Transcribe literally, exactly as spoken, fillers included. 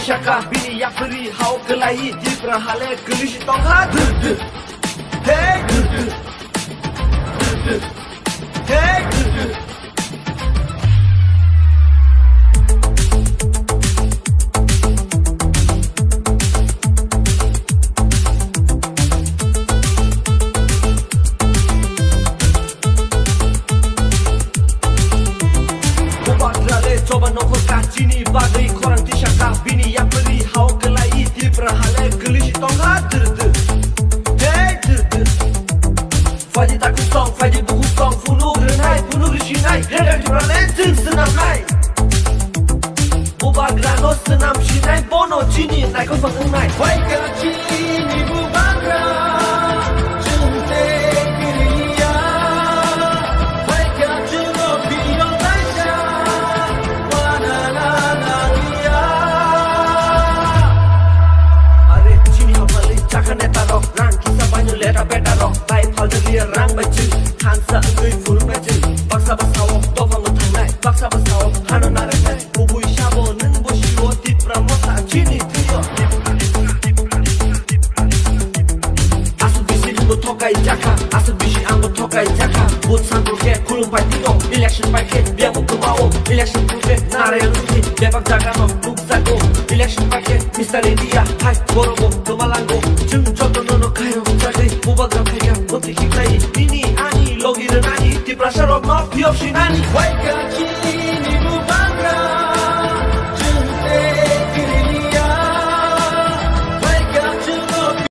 Saka bini yapri hao kelai Tipra hale kelisi tongha. Hey. Bubagra le choba nokho kachini bagwi khorang tisaka bini yapri hao kelai Tipra hale kelisi tongha. Hey. Faidi taku song, faidi buku song, phunuk rwnai, phunuk risinai, Greater Tipraland chwng swnamnai. Bubagrano swnam sinai, bono chini naikosong wngnai. Phaikha chini bubagra, chwng tei kiriya. Phaikha chwngno phiyok naisa, wanala naliya. Are chini hapali chakha netarok, rang kisa baino leta betarok. Bai phalda liya rang bai chwng, thansa wngwi phunuknai chwng. Baksa bwsao dopha mwthangnai, baksa bwsao hano narwknai. Kubui sabo nwng bo sio Tipra motha chini thwio. Aswk bisi nwngbo thokai jakha, aswk bisi angbo thokai jakha. Vote santo khe khulum bai tino, election bai khe biyabo kwmao. Election phuru khe Narayan Murthy bebak jagano nukjago. Election bai khe Mister India hai borobo kwmalango. Chwng jotono no khairok jagwi bubagra phaikha bwtwi khiklai. Nini ani logi rwnani Tiprasa rokno phiyok sinani. Phaikha chini